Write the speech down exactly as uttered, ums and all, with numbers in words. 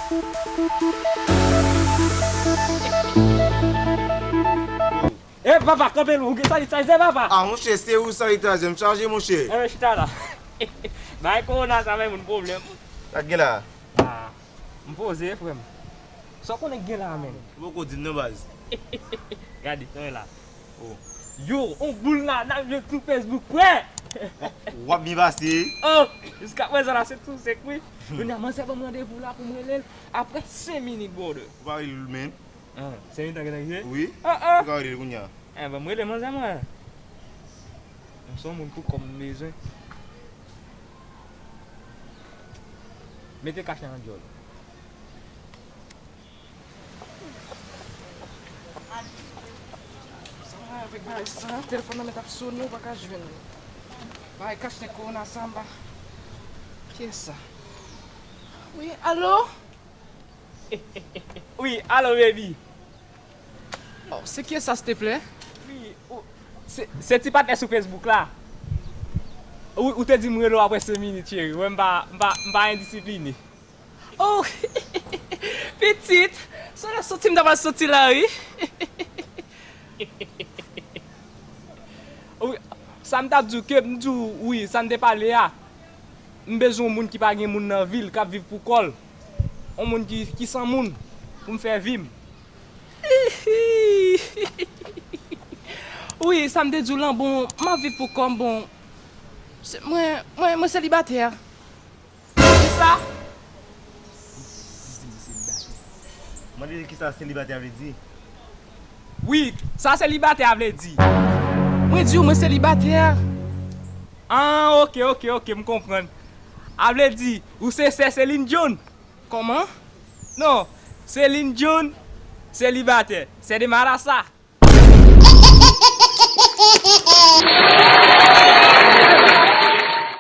E papa, kanpe lwen, ou gen sanitayzè, papa? Ah, monchè, se ou sanitayzè, m chaje, monchè. Enben, chita la. Bay kowona sa bay moun pwoblèm. Sa k gen la? Ah, m poze, frè m. Sa w konnen k gen la, menm? Ou poko di m non, baz. Gade, tande la. Oh. Yo, on boul la, n ap jwenn sou Facebook, frè! W ap byen pase. Oh, jiska prezan la, se tou sek, wi. Kounye a, manzè ban m randevou la pou m rele l apre senk minit, brother. Ou pa rele l, menm? Ah, senk minit la gentan rive? Wi. Ah, ah. Ou ka rele l kounye a. Eh, ban m rele manzè mwen. M se yon moun pou kòm m bezwen. Mete kach la nan djòl. Sa avèk bagay sa, telefòn nan mèt ap sonnen, ou pa ka jwenn li. Bagay kach nèg kowona sa anba. Kiyès sa? Wi, alo? Wi, alo, baby. Oh, se kiyès sa, silteplè? Wi, ou, se, se ti patnè sou Facebook la. Ou, ou te di m rele w apre senk minit, cheri. Wè, m pa, m pa, m pa endisipline. Oh, pitit, sa w soti, m ta pral soti la, wi. Wi, sa m t ap di w, ke m di w, wi, sa n te pale a. M bezwen yon moun ki pa gen moun nan vi l, k ap viv pou kò l. Yon moun ki, ki san moun, pou m fè vi m. Wi, sa m te di w lan, bon, m ap viv pou kò m, bon. Se, mwen, mwen, mwen selibatè. Kisa? Mande kisa selibatè vle di. Wi, sa selibatè a vle di. Mwen di w mwen selibatè. Ah, ok, ok, ok, m konprann. A vle di, ou se sè Celine Dion? Kòman? Non, Celine Dion, selibatè. Sè de marasa.